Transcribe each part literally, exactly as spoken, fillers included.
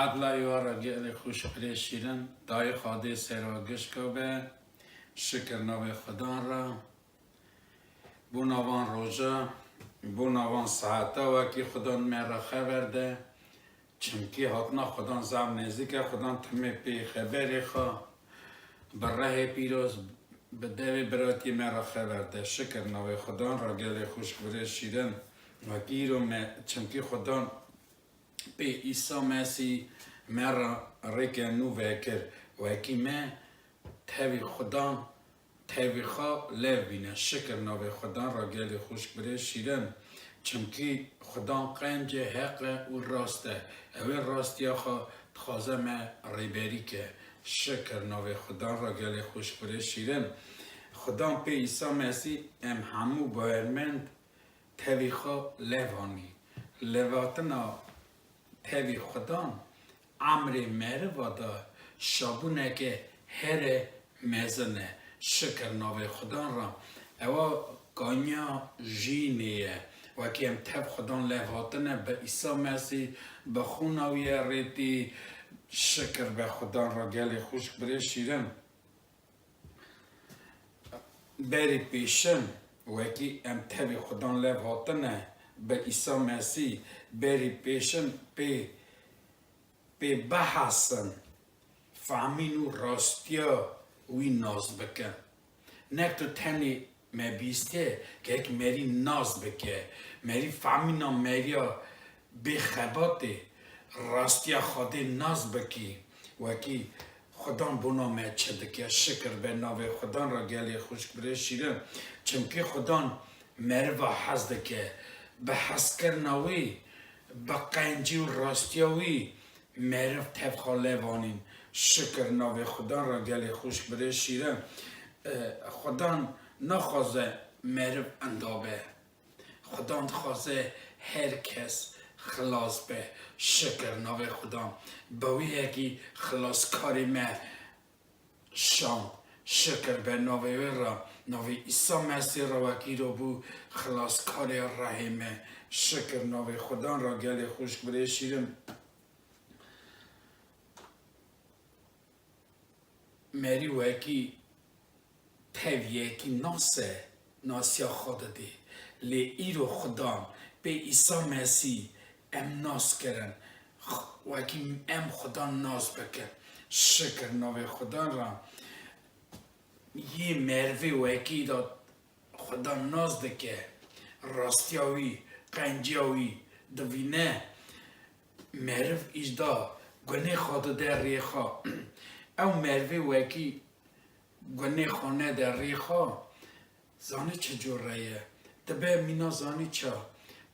Edla êwara gelê xwişk birê şîrin, dayê Xwedê sera gişka be, şikir navê Xudan re. Bona van roja, bona van saeta wekî Xudan me re xeber de, çimkî hatina Xudan zaf nêzîk e, Xudan timê pê xeberê xwe bi rehê pîroz, bi devê biratiyê me re xeber de. Şikir navê Xudan re gelê xwişk birê şîrin, wekî îro me, çimkî Xudan pê Îsa Mesîh me re rêke nû vekir. Wekî me tevî Xudan, tevî xwe lev bîne. Şikir navê Xudan re gelê xwişk birê şîrin. Çimkî Xudan qencê heq e û rast e. Ew ê rastiya xwe dixwaze me rêberî ke. Şikir navê Xudan re gelê xwişk birê şîrin. Xudan pê Îsa Mesîh em hemû bawermend tevî xwe lev anî. Levhatina tevî Xudan emrê meriva de şabûneke here mezin e. Şikir navê Xudan re. Ewa kanya jînê ye. Wekî em tev Xudan lev hatine bi Îsa Mesîh, bi xûna wî ye rêtî. Şikir be Xudan re gelê xwişk birê şîrin. Berî pêşin, wekî em tevî Xudan lev hatine bi Îsa Mesîh, berî pêşin pê, pê bihesin, fehmîn û rastiya wî nas bikin. Nek tu tenê me bîstê, gerek merî nas bike, merî fehmîna meriya bê xebatê, rastiya Xwedê nas bikî, wekî Xudan bona me çi dike, şikir be navê Xudan re gelê xwişk birê şîrin. Çimkî Xudan meriva hez dike, bi hezkirina wî, bi qencî û rastiya wî meriv tev xwe lev anîn. Şikir navê Xudan re gelê xwişk birê şîrin. E, Xudan naxwaze meriv inda be. Xudan dixwaze her kes xilas be. Şikir navê Xudan. Bi wî yekî xilaskarê me şand. Şikir be navê wê re. Navê Îsa Mesîh re wekî îro bû xilaskarê rehê me. Şikir navê Xudan re gelê xwişk birê şîrin. Merî wekî tev yekî nas e, nasiya xwe didê. Lê îro Xudan, pê Îsa Mesîh em nas kirin. X-, wekî em Xudan nas bikin. Şikir navê Xudan re. Yê merivê wekî de Xudan nas dike, rastiya wî, qenciya wî dibîne, meriv îjda gunê xwe dide rê xwe. Ew merivê wekî gunê xwe nede rê xwe, zanî çi cure ye? Dibe mîna zanî ça?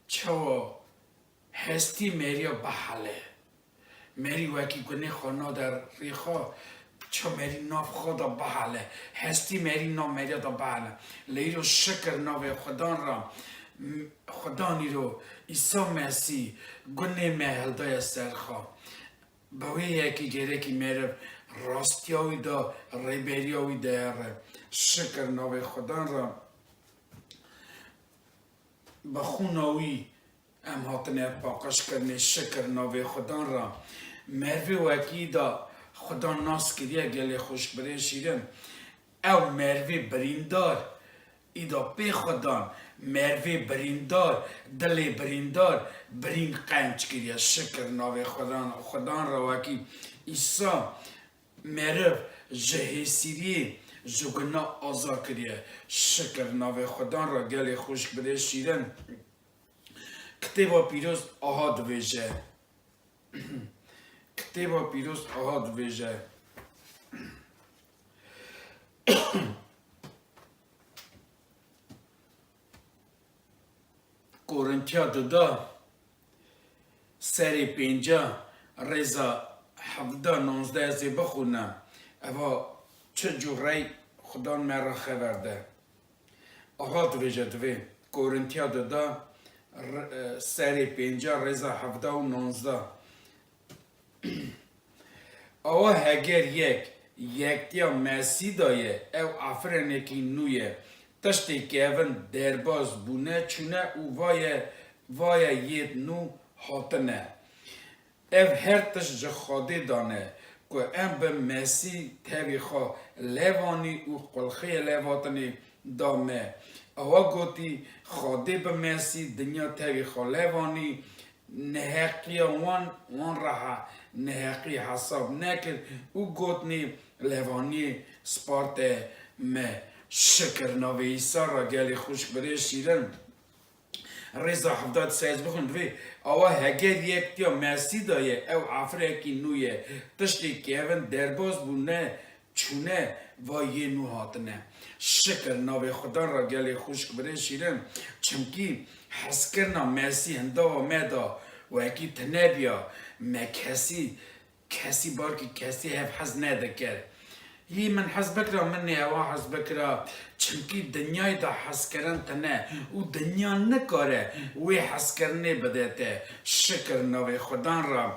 Çawa hestî meriya bihele? Merî wekî gunê xwe nade rê xwe, ça merî nav xwe de bihele, hestî merî nav meriya de bihele. Lê îro şikir navê Xudan re, m-, Xudan îro Îsa Mesîh gunê me hildaye ser xwe. Bi wê yekî gerekî meriv rastiya wî de, rêberiya wî de here. Şikir navê Xudan re. Bi xûna wî em hatine paqijkirinê, şikir navê Xudan re. Merivê wekî de Xudan nas kiriye, gelê xwişk birê şîrin. Ew merivê birîndar, îda pê Xudan, merivê birîndar, dilê birîndar, birîn qenc kiriye. Şikir navê Xudan, Xudan re wekî Îsa meriv ji hêsîriyê, ji guna aza kiriye. Şikir navê Xudan re, gelê xwişk birê şîrin. Kitêba Pîroz aha dibêje. Kitêba Pîroz aha dibêje. Korintiya duda serê pênca rêza hevda nonzdeh ez ê bixwînim. Eva çi cûrey Xudan me re xeber de. Aha dibêje divê Korintiya duda r-, e, serê pênca rêza hevda û nonzdeh. Awa heger yek yektiya Mesî de ye, ew afrenekî nû ye. Tiştê kevin derbas bûne çûne û vaye, vaye yêd nû hatine. Ev her tişt ji Xwedê dane ku em bi Mesî tevî xwe lev anî û qulxiyê levhatinê da me. Ewa gotî, Xwedê bi Mesî dinya tevî xwe lev anî, neheqiya wan, wan re he-, neheqî hesab nekir û gotinê levaniyê sparte me. Şikir navê Îsa re gelê xwişk birê şîrin. Rêza hevdad sez bixwin divê, awa heger yektiya Mesî de ye, ew afirekî nû ye. Tiştê kevin derbas bûne, çûne, va yê nû hatine. Şikir navê Xudan re gelê xwişk birê şîrin. Çimkî hezkirina Mesî hindava me da wekî tine biya, me kesî, kesî barkî kesî hev hez nedikir. Yî min hez bikira, min nê ewa hez bikira. Çimkî dinyayê de hezkirin tine û dinya nikare wê hezkirinê bide te. Şikir navê Xudan re.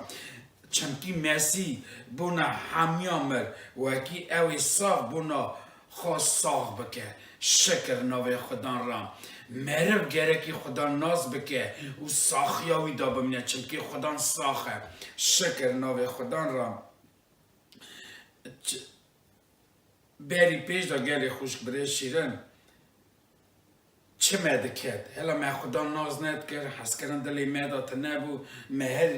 Çimkî Mesî bona hemiya mir, wekî ew ê saf bona xwe sax bike. Şikir navê Xudan re. Meriv gerekî Xudan nas bike û saxiya wî de bimîne, çimkî Xudan sax e. Şikir navê Xudan re. Ç-, berî pêş de gelê xwişk birê şîrin. Çi me diket? Hela me Xudan nas nedikir, hezkirin dilê me de tine bû, me her,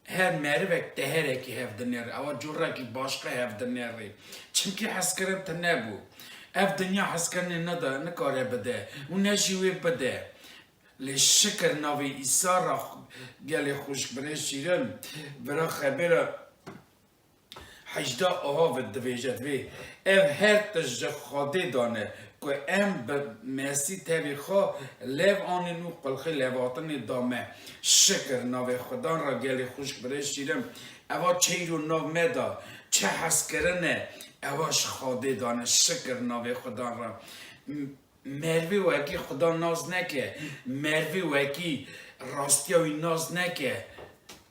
her merivek teherekî hev dinêrê, ewa curekî başqa hev dinêrê. Çimkî hezkirin tine bû. Ev dinya hezkirinê neda, nikare bide û ne jî wê bide. Lê şikir navê Îsa re xu-, gelê xwişk birê şîrin, vira xebera Hejda aha ve divêje divê, ev her tişt ji Xwedê dane ku em bi Mesî tevî xwe lev anîn û qulxê levhatinê da me. Şikir navê Xudan re gelê xwişk birê şîrin. Eva çeyro nav me da, çi hezkirin e, ewa ji Xwedê dane. Şikir navê Xudan re. M-, Mervê wekî Xudan nas neke, mervê wekî rastiya wî nas neke,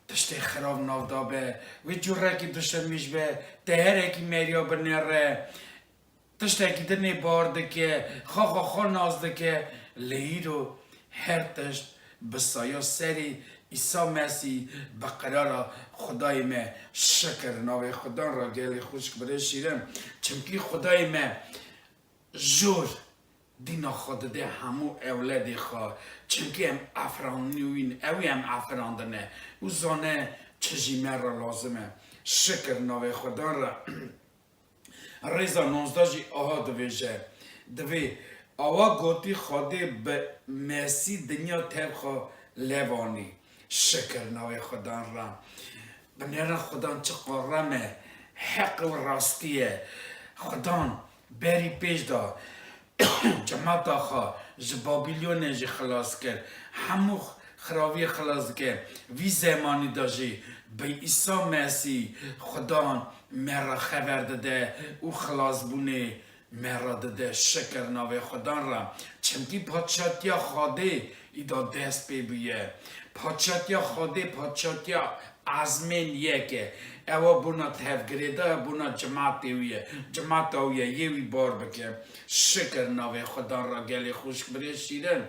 tiştê xirab nav da be, wê curekî duşemîş be, teherekî meriya binêre, tiştekî dinê bar dike, xwe xwe xwe nas dike, lê îro her tişt bi saya serê Îsa Mesî bi qirara Xwedayê me. Şikir navê Xudan re gelê xwişk birê şîrin, çimkî Xwedayê me jor dîna xwe dide hemû ewledê xwe, çimkî em efirandinî wîn, ew ê em efirandine û zane çi jî me re lazim e. Şikir navê Xudan re. Rêza nozdeh jî aha divêje, divê, awa gotî Xwedê bi Mesî dinya tev xwe lev anî. Şikir navê Xudan re. Binêrin Xudan çi qurem e, heq û rastî ye. Xudan berî pêş de cemata xwe ji Babilonê jî xilas kir. Hemû xiraviyê xilas dike. Vî zemanî de jî bi Îsa Mesîh Xudan me re xeber dide û xilasbûnê me re dide. Şikir navê Xudan re. Çimkî padşatiya Xwedê îda dest pê bûye. Padşatiya Xwedê, padşatiya ezmên yek e. Ewa bona tevgirêdaya bona cimatê wî ye. Cimata wî ye, yê wî bar bike. Şikir navê Xudan re gelê xwişk birê şîrin.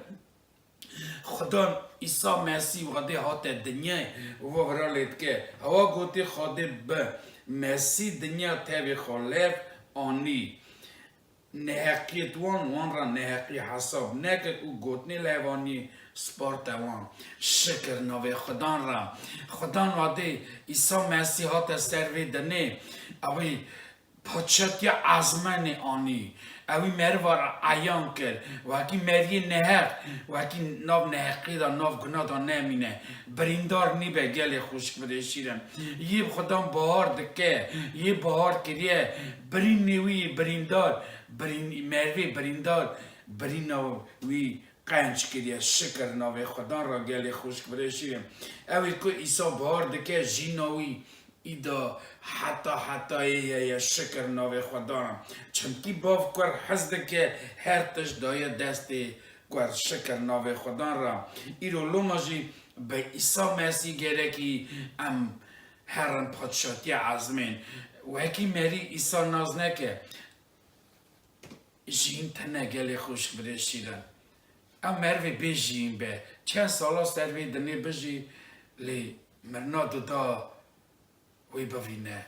Xudan Îsa Mesîh wadê hate dinyayê û va vira lê dike. Ewa gotî Xwedê bi Mesîh dinya tevî xwe lev anî. Neheqiyê wan, wan re neheqî hesab nekir û gotinê levanî sparte wan. Şikir navê Xudan re. Xudan wadê Îsa Mesîh hate ser vê dinê, ewî padşatiya ezmenê anî. Ewî meriva re eyan kir. Wekî meriyê neheq, wekî nav neheqî de, nav guna de nemîne. Birîndar nîbe gelê xwişk birê şîrin. Yê Xudan bahar dike, yê bahar kiriye. Birînê wî birîndar, birîn-, merivê birîndar, birîna wî qenc kiriye. Şikir navê Xudan re gelê xwişk birê şîrin. Ew ê ku Îsa bahar dike, jîna wî îda heta hetayê ye, ye şikir navê Xudan. Çimkî bav kur hez dike, her tişt daye destê kur. Şikir navê Xudan re. Îro loma jî bi Îsa Mesîh gerekî em herin padşatiya ezmên. Wekî merî Îsa nas neke. Jîn tine gelê xwişk birê şîrin. Ew merivê bê jîn be. Çend sala ser vê dinê bijî, lê mirina dida wî bivîne.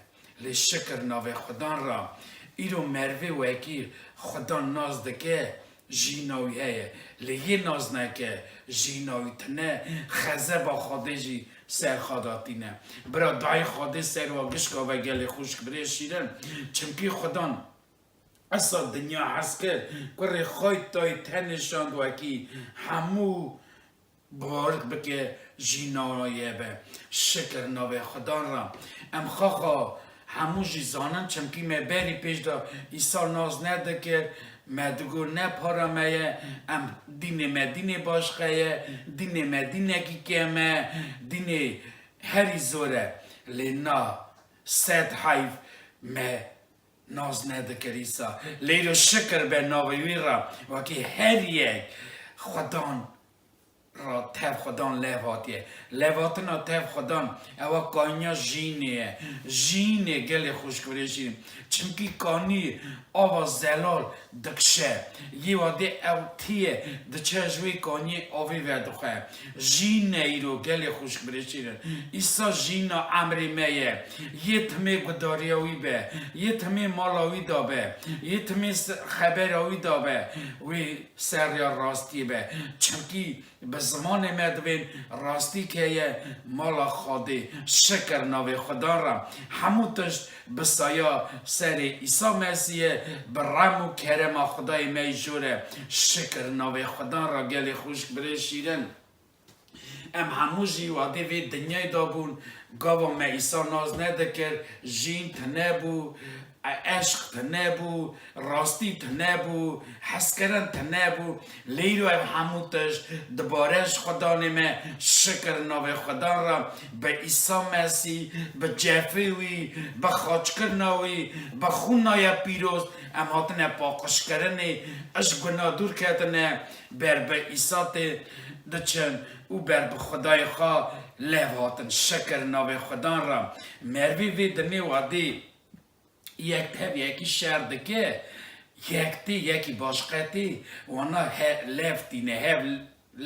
Lê şikir navê Xudan ra, îro mervê wekî Xudan nas dike, jîna wî heye. Lê yê nas neke, jîna wî tine, xezeba Xwedê jî ser xwe datîne. Bira dayê Xwedê ser wa gişka ve gelê xwişk birê şîrin. Çimkî Xudan esa dinya hez kir, kurê xwe tay tenê şand wekî hemû barik bike jîna ye be. Şikir navê Xudan ra. Em xaxa hemû jî zanin, çimkî me berî pêş de Îsa nas nedikir, me digot ne para me ye, em dînê me dînê başqe ye, dînê me dînekî kêm e, dînê herî zor e. Lê na sed heyv me nas nedikir Îsa. Lê îro şikir be navê wî re, wekî her yek Xudan ra tev Xudan lev hatiye. Levhatina tev Xudan ewa kaniya jînê ye. Jînê gelê xwişk birêşî. Çimkî kanî ava zelal dikşe. Yê wadê ew tiye diçe ji wê kaniyê avê vedixwe. Jîn e îro gelê xwişk birêşîrin. Îsa jîna emrê me ye. Yê timê gudariya wî be. Yê timê mala wî da be. Yê timê se-, xebera wî da be. Wê ser ya rastiyê be. Çimkî bi zimanê me divên rastî keye mala Xwedê. Şikir navê Xudan re. Hemû tişt bi saya serê Îsa Mesî ye, bi rem û kerema Xwedayê me yî jor e. Şikir navê Xudan re gelê xwişk birê şîrin. Em hemû jî wadê vê dinyayê de bûn, gava me Îsa nas nedikir, jîn tine bû, e-, eşq tine bû, rastî tine bû, hezkirin tine bû. Lê îro ev hemû tişt dibare ji Xudanê me, şikir navê Xudan re, bi Îsa Mesî, bi cefê wî, bi xaçkirina wî, bi xûna ye pîroz, em hatine paqijkirinê, ji guna dûr ketine, ber bi Îsa tê diçin û ber bi Xwedayê xwe lev hatin. Şikir navê Xudan re. Mervê vê dinê wadê yek tev yekî şer dike, yek tê, yekî başqe tê, wana he-, lev tîne, hev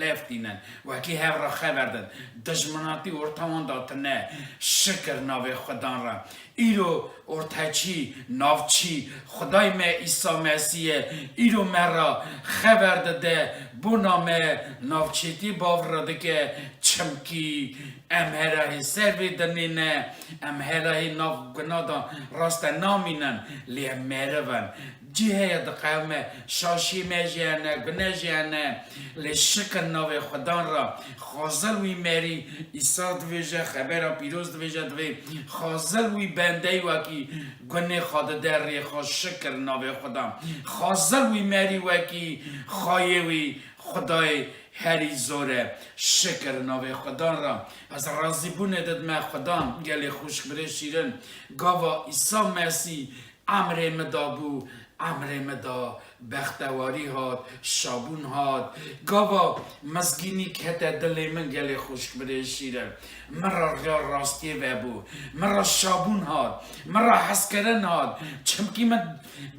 lev tînin, wekî hev re xever din. Dijminatî orta wan de tine, şikir navê Xudan re. Îro orteçî, navçî, Xwedayê me Îsa Mesî ye. Îro me re xever dide, bona me navçêtî bav re dike, çimkî em hela hê ser vê dinê ne, em hela hê nav guna de raste namînin, lê em meriv in. Cî heye diqewime, şaşiyê me jî hene, gune jî hene, lê şikir navê Xudan re. Xwazil wî merî, Îsa dibêje, xebera pîroz dibêje, divê xwazil wî bendeyî wekî gunê xwe dide rê xwe, şikir navê Xudan. Xwazil wî merî wekî xwayê wî Xwedayê herî zor e, şikir navê Xudan re. Ez razîbûnê didime Xudan, gelê xwişk birê şîrin. Gava Îsa Mesî emrê min dabû, emrê min da, bextewarî hat, şabûn hat. Gava mizgînî kete dilê min, gelê xwişk birê şîrin. Min re rêya rastiyê vebû. Min re şabûn hat. Min re hezkirin hat. Çimkî min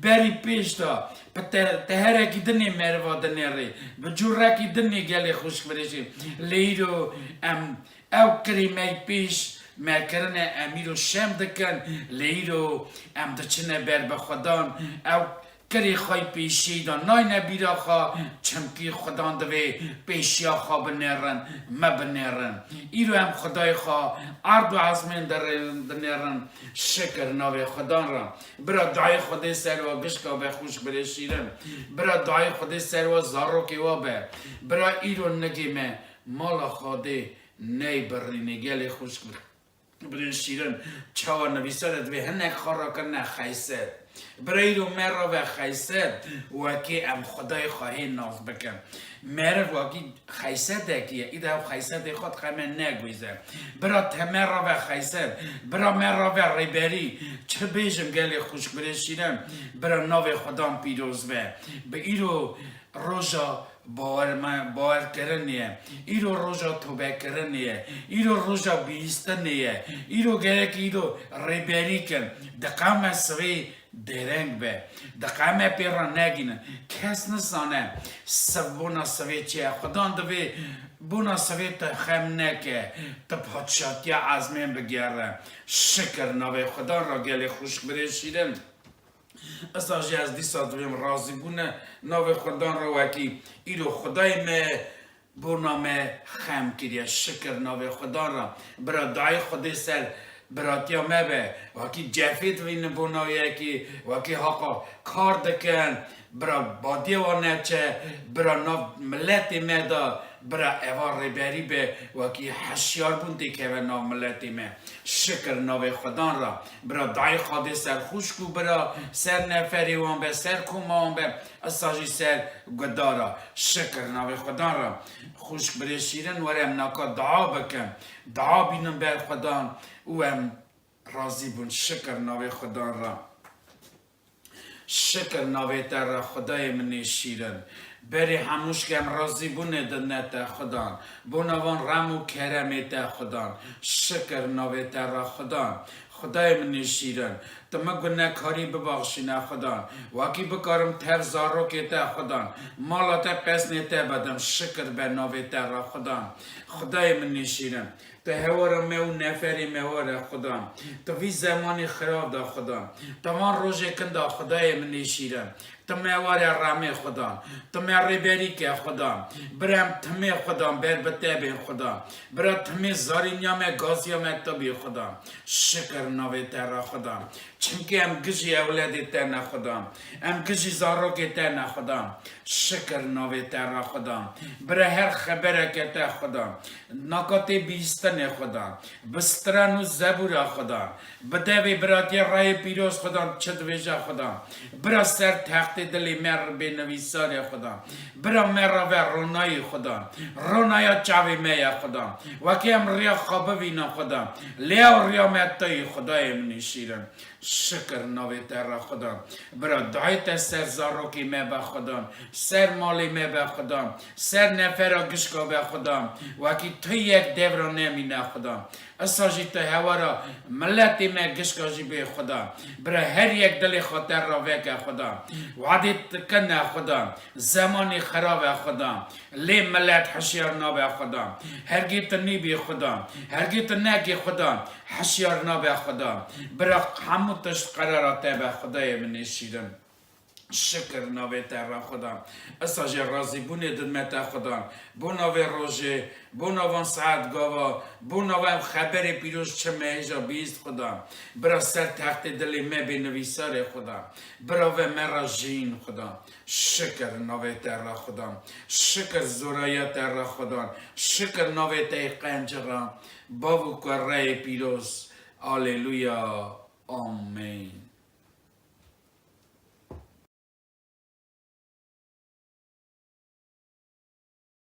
berî pêş de bi te-, teherekî dinê meriva dinêrê. Bi cûrekî dinê, gelê xwişk birê şîrin. Lê îro em Ew kirê me yî pêş me kirine, em îro şem dikin, lê îro em diçine ber bi Xudan. Ew kirê xwe yî pêşiyê de nayne bîra xwe, çimkî Xudan divê pêşiya xwe binêrin, me binêrin. Îro em Xwedayê xwe erd û ezmên dinêrin, şikir navê Xudan re. Bira dayê Xwedê ser we gişka be xwişk birê şîrin. Bira dayê Xwedê ser we zarokê we be. Bira îro nigê me mala Xwedê ney birînê, gelê xwişk birê şîrin. Çawa nivîsare divê hinek xwe rakirine xeyset. Bireyro me rave xeyset, wekî em Xwedayê xwe hê nas bikin. Meriv wekî xeysetekî ye, îda ew xeysetê xwe dixeme negwîze. Bira te me rave xeyset, bira me rave rêberî, çi bêjim gelê xwişk birê şîrin, bira navê Xudan pîroz be. Bi îro roja Bawer me, bawerkirinê ye. Îro roja tobekirinê ye. Îro roja bihîstinê ye. Îro gerek îro rêberî kin. Diqewme sivê dereng be. Diqewme pê re negînin. Kes nizane siv bona sivê çi ye. Xudan divê bona sivê te xem neke. Te padşatiya ezmên bigere. Şikir navê Xudan re gelê xwişk birê şîrin. Esa jî ez dîsa divêm razîbûne navê Xudan re wekî îro Xudayê me bona me xem kiriye. Şikir navê Xudan re. Bira dayê Xudê ser biratiya me be. Wekî cefê divînin bona yekî, wekî haqa kar dikin. Bira badiyê wan neçe, bira nav miletê me de, bira eva rêberî be, wekî hişyarbûn têkeve nav miletê me. Şikir navê Xudan re. Bira dayê Xadê ser xwişk û bira, ser neferê wan be, ser koma wan be, esa jî ser gudara. Şikir navê Xudan re. Xwişk birê şîrin, were em naka dua bikin. Dua bînin ber Xudan û em razî bûn. Şikir navê Xudan re. Şikir navê te re Xudayê min ê şîrin. Berê hemû şik em razîbûnê didine te Xudan. Bona van rem û keremê te Xudan. Şikir navê te re Xudan. Xudayê min ê şîrin. Tu min gunekarî bibaxşîne Xudan. Wekî bikarim tev zarokê te Xudan. Mala te pesnê te bidim. Şikir be navê te re Xudan. Xudayê min ê şîrin. Tu hewara me û neferê me were Xudan. Tu vî zemanê xirav de Xudan. Tu van rojê kin de Xudayê min ê şîrin. Tu me were remê Xudan. Tu me rêberî ke Xudan. Bira em timê Xudan ber bi te bên Xudan. Bira timê zarîniya me, gaziya me tu bî Xudan. Şikir navê te re Xudan. Çimkî em gijî ewledê te ne Xudan. Em gijî zarokê te ne Xudan. Şikir navê te re Xudan. Bira her xebereke te Xudan. Naka tê bihîstinê Xudan. Bi stran û zebûra Xudan. Bi devê biratiyê rayê pîroz Xudan çi dibêje Xudan. Bira ser textê dilê me bê nivîsarê Xudan. Bira me re ve ronayî Xudan. Ronaya çavê me ye Xudan. Wekî em riya xwe bivînin Xudan. Lê ew riya me tu yî Xudayê min ê şîrin. Şikir navê te re Xudan. Bira dayê te ser zarokê me be Xudan. Ser malê me be Xudan. Ser nefera gişka be Xudan. Wekî tu yek devra nemîne Xudan. Esa jî tu hewara miletê me gişka jî bê Xudan. Bira her yek dilê xwe te re veke Xudan. Wadê tu kine Xudan. Zemanê xirav e Xudan. Lê milet hişyar nabe Xudan. Hergê tu nîbî Xudan. Hergê tu nekî Xudan. Hişyar nabe Xudan. Bira hemû tişt qerara te be Xudayê min ê şîrin. Şikir navê te re Xudan. Esa jî razîbûnê didime te Xudan. Bona vê rojê, bona van saet gava, bona van xeberê pîroz çi me hêja bihîst Xudan. Bira ser textê dilê me bê nivîsarê Xudan. Bira ve me re jiyîn Xudan. Şikir navê te re Xudan. Şikir zoraya te re Xudan. Şikir navê te yê qencixan. Bav û Kureyê pîroz. Aleluya. Amen.